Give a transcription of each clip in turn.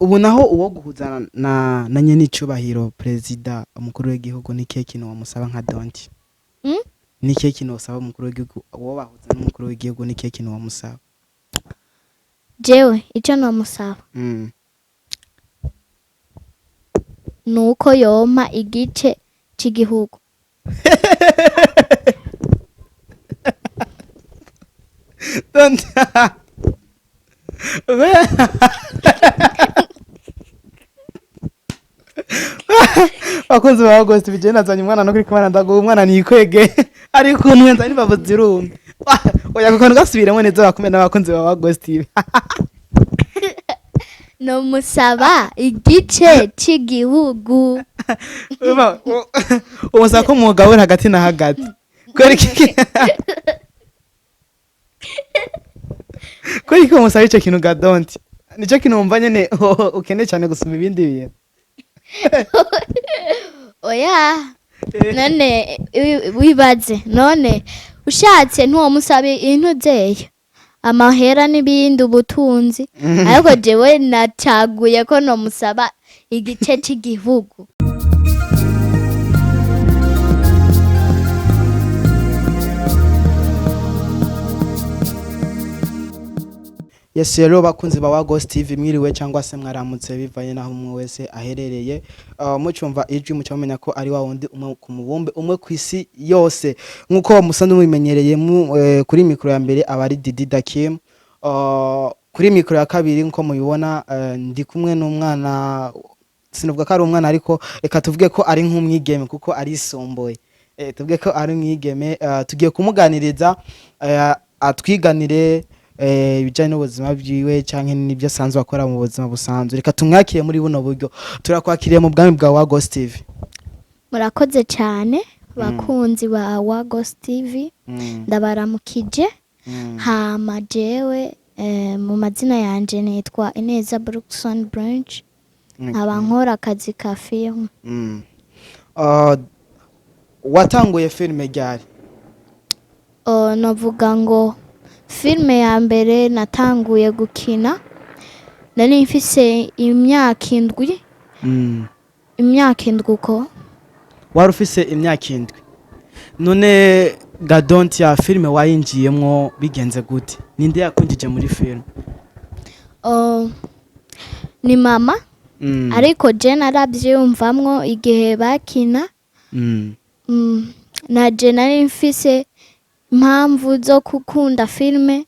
Ubu naho uwo guhuza na nyenicubahiro perezida, umukuru w'igihugu, ni kihe kintu wamusaba nka Donti? Mm? Ni kihe kintu wasaba umukuru w'igihugu? Uwo bahuza n'umukuru w'igihugu, ni kihe kintu wamusaba? Jewe ico nomusaba nuko yompa igice c'igihugu. Donti, bakunzi ba Ghost, bijye nazanye umwana no kuri kumana, ndaguha umwana nikwege, ariko ukuntu nza nimbavu zirumye. Oya, kuko ngasubiremo neza bakumena n'abakunzi ba Ghost TV. Nomusaba igice c'igihugu. Umusaba ko mugabura hagati na hagati, kubera iki umusaba ico kintu ga Donti? Nicyo kintu wumva nyene ukeneye cyane gusumba ibindi bintu? Oya, none wibaze, none ushatse ntiwomusaba intuzeyo, amahera n'ibindi, ubutunzi, ariko jewe nacaguye ko nomusaba igice c'igihugu. Yes, rero bakunzi ba Ghost TV, mwiriwe cyangwa se mwaramutse bivanye naho umwe wese aherereye. Mucumva ijwi muca mumenya ko ari wa wundi umwe ku mubumbe umwe ku isi yose, nkuko musanzwe mubimenyereye. Kuri mikoro ya mbere aba ari Didi Dakim. Kuri mikoro ya kabiri, nkuko mubibona, ndi kumwe n'umwana, sinavuga ko ari umwana, ariko reka tuvuge ko ari nk'umwigeme kuko arisomboye. Tuvuge ko ari umwigeme. Tugiye kumuganiriza, atwiganire ibijyanye n'ubuzima bwiwe canke n'ibyo asanzwe akora mu buzima busanzwe. Reka tumwakire muri buno buryo. Turakwakiriye mu bwami bwa wa Ghost TV. Murakoze cyane, bakunzi ba wa Ghost TV, ndabaramukije. Hama jewe, mu mazina yanje nitwa Ineza Brookson Branch, nkaba nkora akazi ka film. Watanguye filime ryari? Novuga ngo filime ya mbere natanguye gukina nari mfise imyaka 7. Imyaka 7 uko. Wari ufise imyaka 7. None Gadonti, ya filime wayinjiyemwo bigenze gute? Ninde yakunjije muri filime? Ni mama, ariko je naravyiyumvamwo igihe bakina. Na je nari mfise impamvu zo gukunda filime,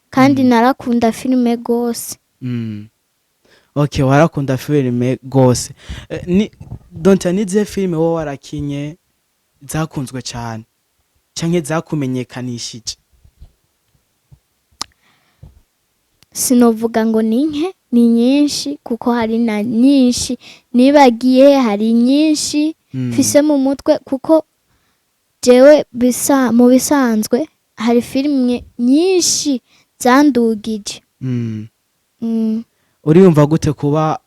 kandi narakunda filime gose. Okay, warakunda filime gose. Ni Donti, nizihe filime wowe warakinye zakunzwe cyane canke zakumenyekanishije? Sinovuga ngo ni nke, ni nyinshi, kuko hari na nyinshi nibagiye, hari nyinshi mfise mu mutwe, kuko jewe bisa mu bisanzwe hari filime nyinshi zandugije. Uriyumva gute kuba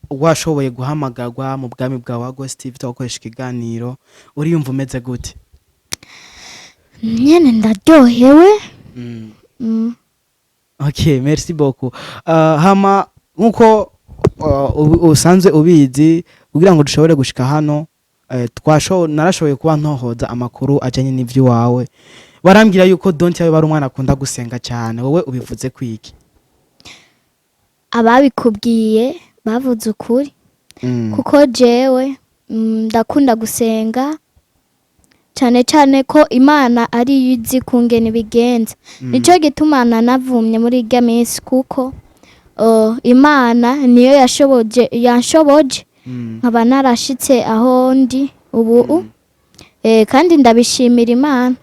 washoboye guhamagarwa mu bwami bwa wa Ghost TV tugakoresha ikiganiro? Uriyumva umeze gute? Nyene ndaryohewe. Okay, merci beaucoup. Hama nkuko usanzwe ubizi, kugira ngo dushobore gushika hano, narashoboye kuba ntohoza amakuru ajanye n'ivy'iwawe. Barambwira yuko Donti yawe bari umwana akunda gusenga cyane. Wowe ubivuze kwiki? Ababikubwiye bavuze ukuri, kuko jewe ndakunda gusenga cyane cyane ko Imana ariyo izi kungena ibigenza. Nico gituma nanavumye muri irya minsi, kuko Imana niyo yashoboje, yanshoboje nkaba narashitse aho ndi ubu. Kandi ndabishimira Imana.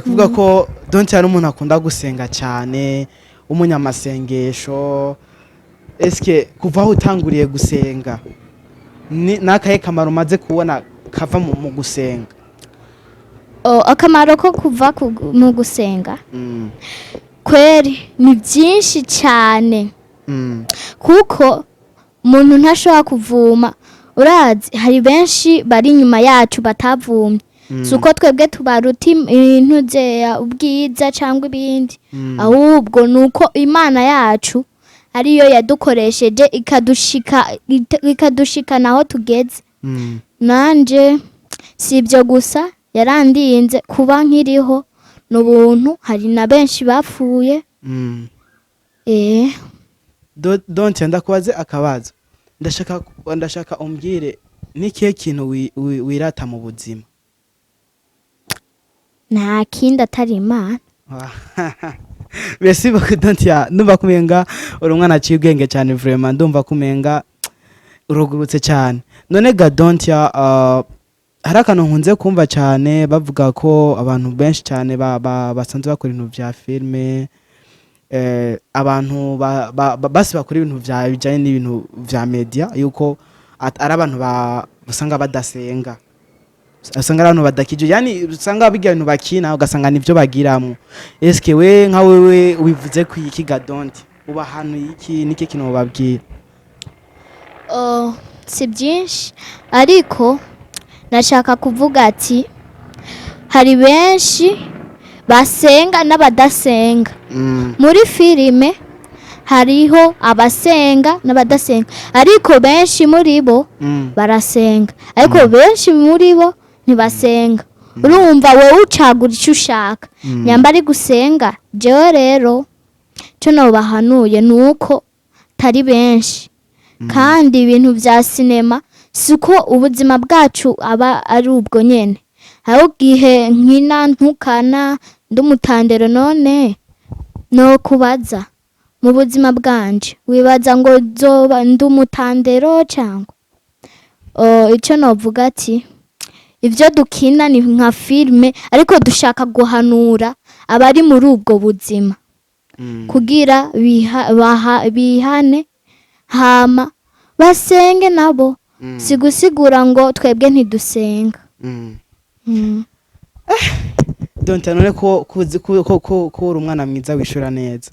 Kuvuga ko Donti ari umuntu akunda gusenga cyane, w'umunyamasengesho, eske kuva aho utanguriye gusenga ni nakahe kamaro umaze kubona kava mu gusenga? Akamaro ko kuva mu gusenga, kweri ni byinshi cyane, kuko umuntu ntashobora kuvuma. Urazi hari benshi bari inyuma yacu batavumye, si uko twebwe tubaruta intuzeya ubwiza cyangwa ibindi, ahubwo ni uko Imana yacu ariyo yadukoresheje ikadushikana aho tugeze. Nanje si ibyo gusa, yarandinze kuba nkiriho ni ubuntu, hari na benshi bapfuye. Donte, ndakubaze akabazo. Ndashaka umbwire n'ikihe kintu wirata mu buzima? Nta kindi atari Imana. Merci beaucoup, Dontia. Ndumva kumenga uri umwana aciye ubwenge cyane, vraiment ndumva kumenga urugurutse cyane. None ga Dontia, hari akantu nkunze kumva cyane bavuga ko abantu benshi cyane basanzwe bakora ibintu vya filme, abantu basi bakora ibintu vya bijanye n'ibintu vya media, yuko ari abantu usanga badasenga, usanga ari abantu badakije, yani usanga biga ibintu bakina ugasanga nivyo bagiramwo. Eske we nka wewe wivuze ku iki ga Donti? Uba ahantu iki niki kintu wobabwira? Oh, si byinshi, ariko nashaka kuvuga ati hari benshi basenga n'abadasenga. Muri filime hariho abasenga n'abadasenga, ariko benshi muri bo barasenga, ariko benshi muri bo ntibasenga. Urumva wowe ucagura icyo ushaka. Nyamba ari gusenga, jewe rero cyo nobahanuye ni uko tari benshi, kandi ibintu bya sinema si uko ubuzima bwacu aba ari ubwo nyene. Hariho igihe nkina ntukana ndi umutandero, none no kubaza mu buzima bwanje wibaza ngo zoba ndi umutandero cyangwa? Oh, icyo novuga ati ibyo dukina ni nka filime, ariko dushaka guhanura abari muri ubwo buzima kugira bihane hama basenge nabo. Si gusigura ngo twebwe ntidusenga. Donte, none ko kuzi ko uri umwana mwiza wishura neza,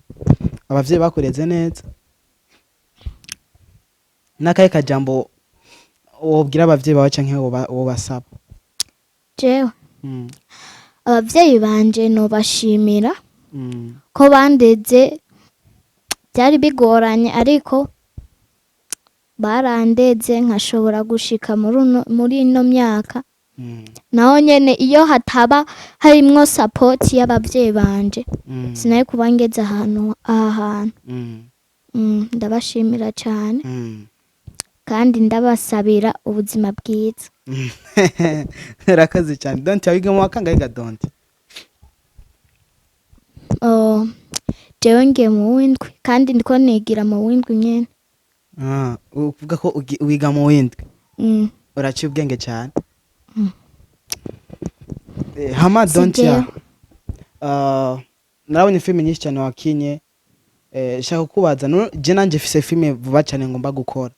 abavyeyi bakureze neza, n'akahe kajambo wobwira abavyeyi bawe canke wobasaba? Jewe abavyeyi banje nobashimira ko bandeze. Byari bigoranye, ariko barandeze nkashobora gushika muri ino myaka. Naho nyene iyo hataba harimwo support y'abavyeyi banje, sinari kuba ngeze ahantu aha hantu. Ndabashimira cyane kandi ndabasabira ubuzima bwiza. Urakoze cyane, Donte. Wiga mu wa kangahe ga Donte? Oh, jewe ngiye mu w'indwi, kandi ndiko nigira mu w'indwi nyene. Ah, uvuga ko wiga mu w'indwi? Mm. Uraciye ubwenge cyane. Hama Si Donte, jewe. Narabonye filime nyinshi cyane wakinye. Shaka kukubaza, je nanje mfise filime vuba cyane ngomba gukora.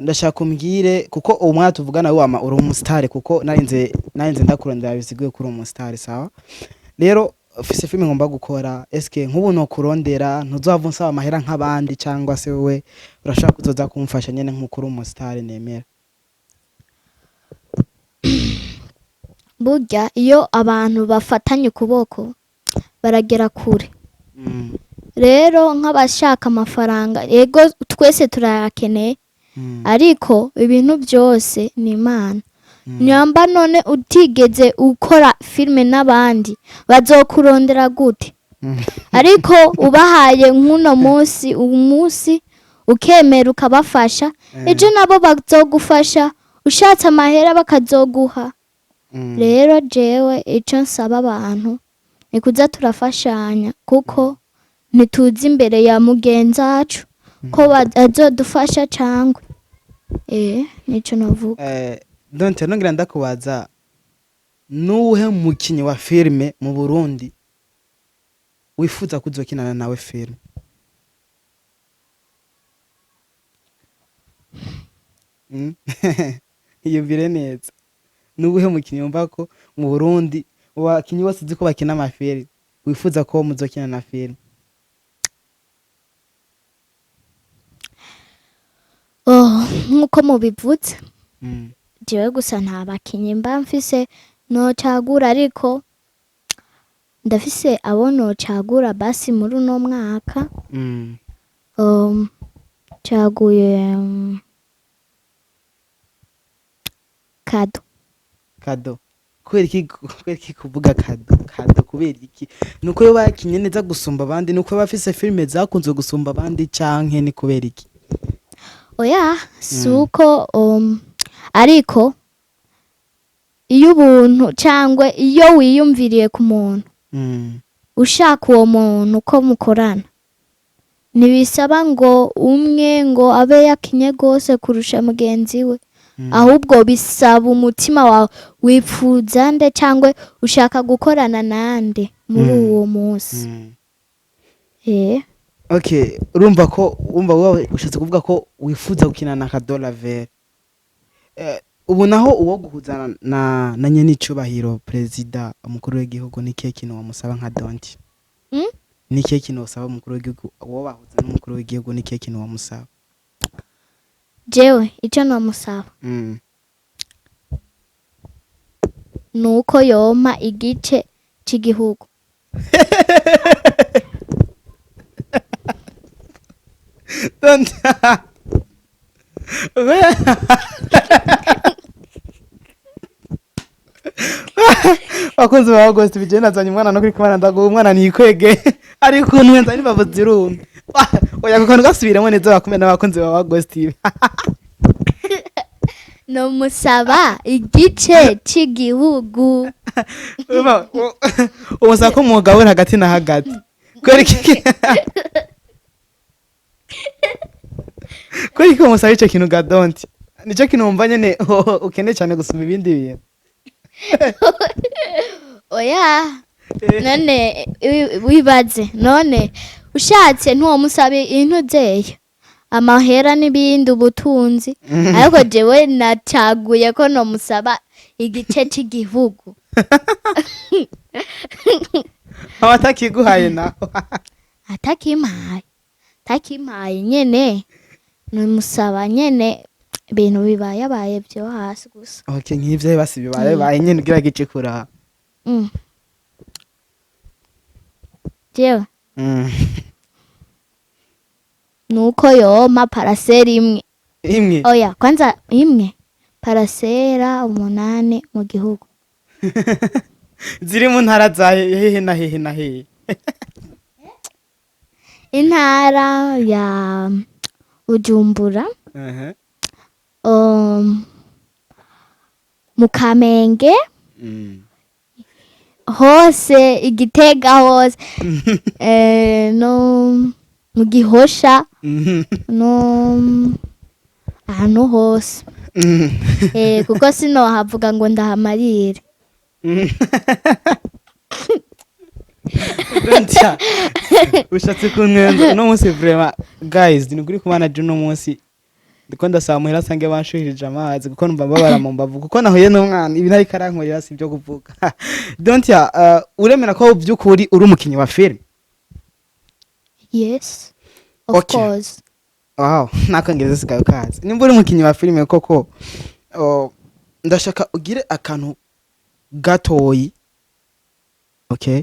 Ndashaka umbwire, kuko uwo mwanya tuvugana wama uri umusitari, kuko narinze ndakurondera bisiguye ko uri umusitari. Sawa, rero ufise filime ngomba gukora, eske nk'ubu nokurondera ntuzova unsaba amahera nk'abandi, cyangwa se wewe urashaka kuzoza kumfasha nyene nk'uko uri umusitari nemera? Burya iyo abantu bafatanye ukuboko baragera kure. Rero nk'abashaka amafaranga, yego twese turayakeneye, ariko ibintu byose ni Imana. Nyamba none utigeze ukora filime n'abandi, bazokurondera gute? Ariko ubahaye nk'uno munsi, umunsi ukemera ukabafasha, ejo nabo bazogufasha, ushatse amahera bakazoguha. Rero jewe icyo nsaba abantu ni kuza turafashanya, kuko ntituzi imbere ya mugenzi wacu ko azodufasha cangwe. Nico novuga. Donte, nongera ndakubaza, nuwuhe mukinyi wa filime mu Burundi wifuza kuzokinana nawe filime? Iyumvire neza, nuwuhe mukinyi wumva ko mu Burundi, mu bakinyi bose uzi ko bakina amafilime, wifuza ko muzokina na filime? Oh, nk'uko mubivuze, jewe gusa nta bakinyi mba mfise nocagura, ariko ndafise abo nocagura basi muri uno mwaka. Caguye Kado. Kado. Kubera iki? Kubera iki kuvuga Kado? Kado kubera iki? Nuko yo bakinye neza gusumba abandi? Nuko bafise filime zakunzwe gusumba abandi, canke ni kubera iki? Oya, si uko, ariko iyo ubuntu cyangwa iyo wiyumviriye ku muntu, ushaka uwo muntu ko mukorana, ntibisaba ngo umwe ngo abe yakinye rwose kurusha mugenzi we, ahubwo bisaba umutima wawe wipfuza nde cyangwa ushaka gukorana nande muri uwo munsi. Okay, urumva ko urumva wowe ushatse kuvuga ko wifuza gukina na Kado Laver. Ubu naho uwo guhuza na nyene icubahiro perezida, umukuru w'igihugu, ni kihe kintu wamusaba nka Donti? Mm? Ni kihe kintu wasaba umukuru w'igihugu? Uwo bahuza n'umukuru w'igihugu, ni kihe kintu wamusaba? Jewe icyo namusaba ni uko yompa igice cy'igihugu. Donti. Bakunzi ba Ghost, bijye nazanye umwana no kuri kumana, ndaguha umwana nikwege, ariko nwenza nibavu zirumye. Oya, kuko ngasubiremo neza bakumena n'abakunzi ba Ghost TV. Nomusaba igice cy'igihugu. Ubusaba ko umwuga we hagati na hagati. Kubera iki umusaba ico kintu ga Donti? Nicyo kintu wumva nyene ukeneye cyane gusumba ibindi bintu? Oya, none wibaze, none ushatse ntiwomusabe intuzeye amahera n'ibindi, ubutunzi, ariko jewe nacaguye ko nomusaba igice cy'igihugu. Aba atakiguhaye naho? Atakimpaye nyene nomusaba nyene ibintu bibayabaye byo hasi gusa. Okay, nk'ivyo basi bibaye baye nyene ugira gice kuraba. Jewe nuko yompa parasera imwe. Imwe? Oya, kwanza imwe, parasera 8 mu gihugu. Ziri mu ntara za hehe na hehe na hehe? Intara ya Bujumbura, mu Kamenge, hose, Igitega hose, no mu Gihosha, no ahantu hose, kuko sinohavuga ngo ndahamarire. Dontia, ushatse kuntwenza uno munsi vraiment. Guys, ni kuri kumana uno munsi ndiko ndasaba muhira asange banshuhirije amazi, kuko numva mbabara mu mbavu, kuko nahuye n'umwana ibi ntariko arankorera si ibyo kuvuga. Dontia, uremera ko by'ukuri uri umukinyi wa film? Yes, of course. Wow, nakongereza sigaye kazi. Nimba uri umukinyi wa filime koko, oh, ndashaka ugire akantu gatoyi, okay,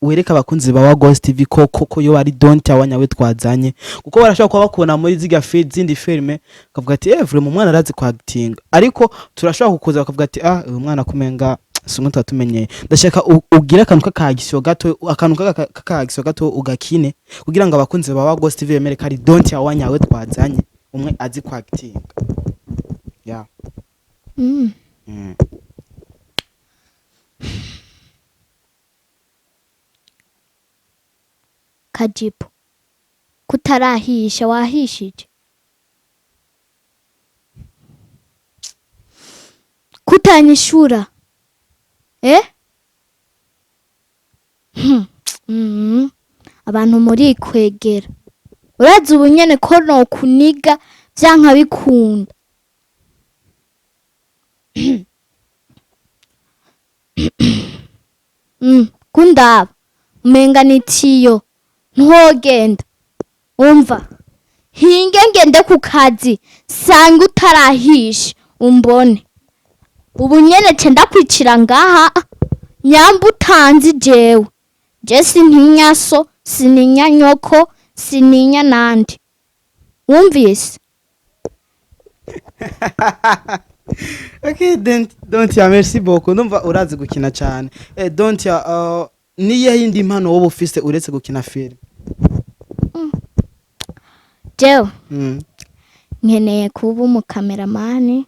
wereka abakunzi ba Ghost TV ko koko yo ari Donti wanyawe twazanye, kuko barashobora kuba bakubona muri ziga zindi filime bakavuga ati: "Eh, vraiment umwana arazi kwa acting", ariko turashobora kukuza bakavuga ati: "Ah, uyu mwana kumenga si umwe tumenyeye." Ndashaka ugire akantu k'akagisyo gato, akantu k'akagisyo gato ugakine, kugira ngo abakunzi ba Ghost TV bemere ko ari Donti wanyawe twazanye, umwe azi kwa acting, yeah. Kajipo kutarahisha, wahishije kutanyishura, eh? Hmm. Abantu murikwegera, urazi ubu nyene ko nokuniga vyanka bikunda. Kundaba umenga ni tiyo ntogenda. Umva, hinge ngende ku kazi sanga utarahisha umbone. Ubu nyene ce ndakwicira ngaha nyamba utanzi. Jewe je sintinya so, sintinya nyoko. Sininya nandi wumvise. Okay, Dontia, merci beaucoup. Ndumva urazi gukina cyane. Dontia, niyihe yindi mpano wowe ufise uretse gukina film? Jewe nkeneye kuba umukameramani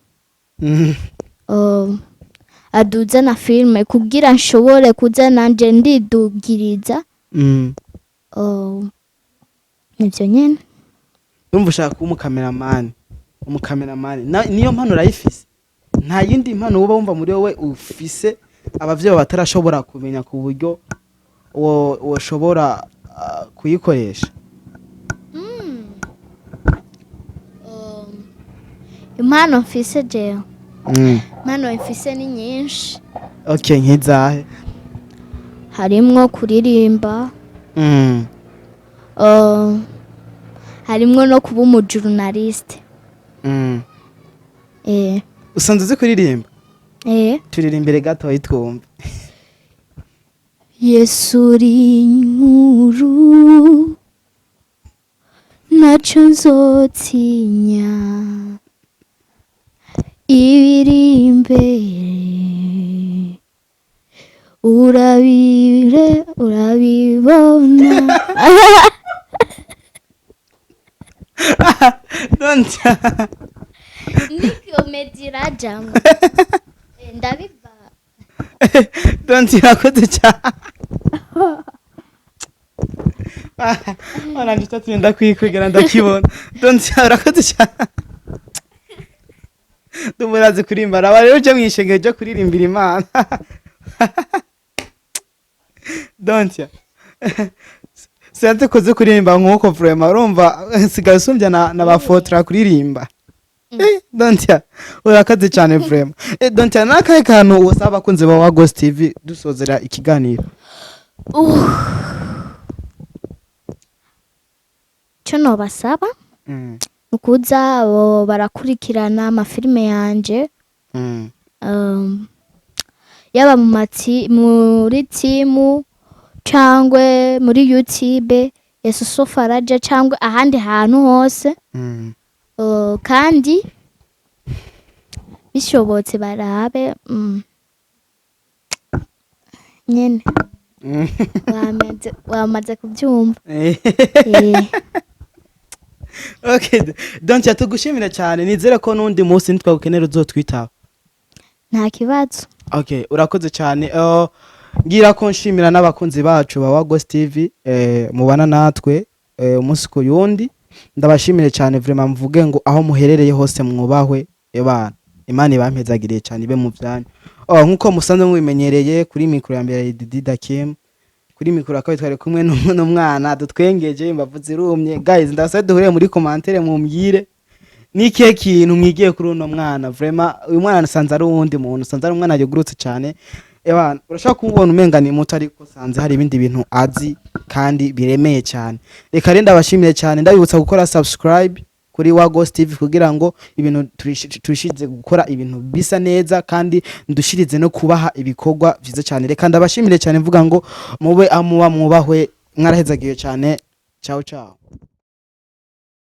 aduza na filime kugira nshobore kuza nanje ndidugiriza. Nivyo nyene. Ndumva ushaka kuba umukameramani. Umukameramani. Niyo mpano urayifise? Nta yindi mpano woba wumva muri wowe ufise abavyeyi batarashobora kumenya ku buryo woshobora kuyikoresha? Impano mfise jewe, impano mfise ni nyinshi. Okay, nkizahe? Harimwo kuririmba, harimwo no kuba umujournaliste. Usanzwe uzi kuririmba? Eh. Turirimbire gatoyi twumve. Yesu uri inkuru, ntacyo nzotinya, ibiri imbere urabire urabibona. Dontia. Niko medirajamwo ndabiva. Dontia, urakoze cyane. Waranje utatinda kwikwegera ndakibona. Dontia, urakoze cyane. Ndumva urazi kuririmba. Raba rero uje mw'ishengero ryo kuririmbira Imana. Dontia, sinzi kuzi kuririmba nk'uko, vraiment urumva nsigaye usumbya na ba Fotra kuririmba. Dontia, urakoze cyane vraiment. Dontia, nakahe kantu usaba abakunzi ba Wagos TV dusozera ikiganiro? Icyo nobasaba ni ukuza abo barakurikirana amafilime yanje, yaba mu mati muri timu cangwe muri YouTube Yesu Faraja cangwe ahandi hantu hose. Kandi bishobotse barabe nyene wamaze kubyumva. Okay, Dontia, tugushimire cyane. Nizere ko n'undi munsi nitwagukenera uzotwitaba. Nta kibazo. Okay, urakoze cyane. Ngira ko nshimira n'abakunzi bacu ba Wagos TV, mubana natwe umunsi ku yundi. Ndabashimire cyane vraiment, mvuge ngo aho muherereye hose mwubahwe ebana. Imana ibampezagiriye cyane ibe mu byanyu. Oh, nkuko musanzwe mubimenyereye, kuri mikoro ya mbere Didi Dakim, kuri mikoro akaba twari kumwe n'umwana dutwengeje imbavu zirumye. Guys, ndabasaba duhurire muri commentaire mumbwire ni ikihe kintu mwigiye kuri uno mwana. Vraiment uyu mwana nasanze ari uwundi muntu, sanze ari umwana yugurutse cyane. Ebana, urashobora kumubona umenga ni muto, ariko sanze hari ibindi bintu azi kandi biremeye cyane. Reka rero ndabashimire cyane, ndabibutsa gukora subscribe kuri Wagos TV kugira ngo ibintu turishize gukora ibintu bisa neza kandi ndushirize no kubaha ibikorwa byiza cyane. Reka ndabashimire cyane, mvuga ngo mube amuba mwubahwe, mwarahezagiye cyane. Ciao ciao.